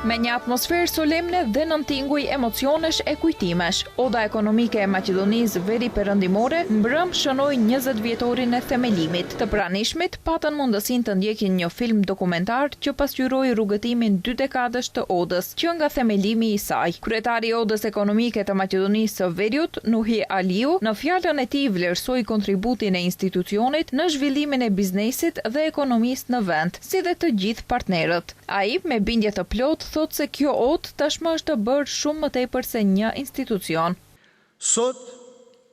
Me një atmosferë solemne dhe nën tinguj emocionesh e kujtimesh, Oda Ekonomike e Maqedonisë Veriperëndimore mbrëmë shënoi 20 vjetorin e themelimit. Të pranishmit patën mundësinë të ndjekin një film dokumentar që pasqyroi rrugëtimin dy dekadësh të Odës, që nga themelimi i saj. Kryetari i Odës Ekonomike të Maqedonisë së Veriut, Nuhi Aliu, në fjalën e tij vlerësoi kontributin e institucionit në zhvillimin e biznesit dhe ekonomisë në vend, si dhe të gjithë partnerët. Ai, me bindje të plotë, thotë se kjo odë tashmë është bërë shumë më tepër se një institucion. Sot,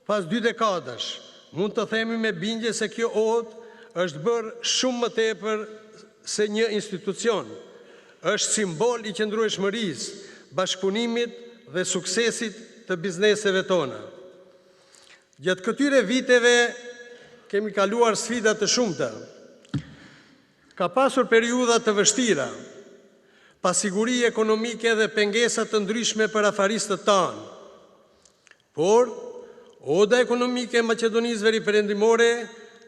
pas dy dekadash, mund të themi me bindje se kjo odë është bërë shumë më tepër se një institucion. Është simbol i qëndrueshmërisë, bashkëpunimit dhe suksesit të bizneseve tona. Gjatë këtyre viteve kemi kaluar sfida të shumta. Ka pasur periudha të vështira, pasiguri ekonomike dhe pengesa të ndryshme për afaristët tanë. Por, Oda Ekonomike e Maqedonisë Veriperëndimore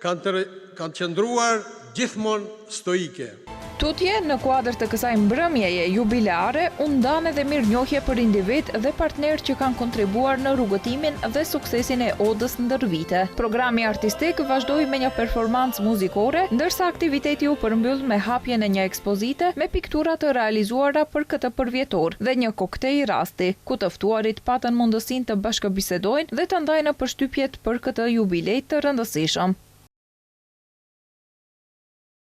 kanë qëndruar gjithmonë stoike. Tutje, në kuadër të kësaj mbrëmjeje jubileare, u ndanë edhe mirënjohje për individë dhe partnerë që kanë kontribuar në rrugëtimin dhe suksesin e Odës ndër vite. Programi artistik vazhdoi me një performancë muzikore, ndërsa aktiviteti u përmbyll me hapjen e një ekspozite me piktura të realizuara për këtë përvjetor dhe një koktej rasti, ku të ftuarit patën mundësinë të bashkëbisedojnë dhe të ndajnë përshtypjet për këtë jubile të rëndësishëm.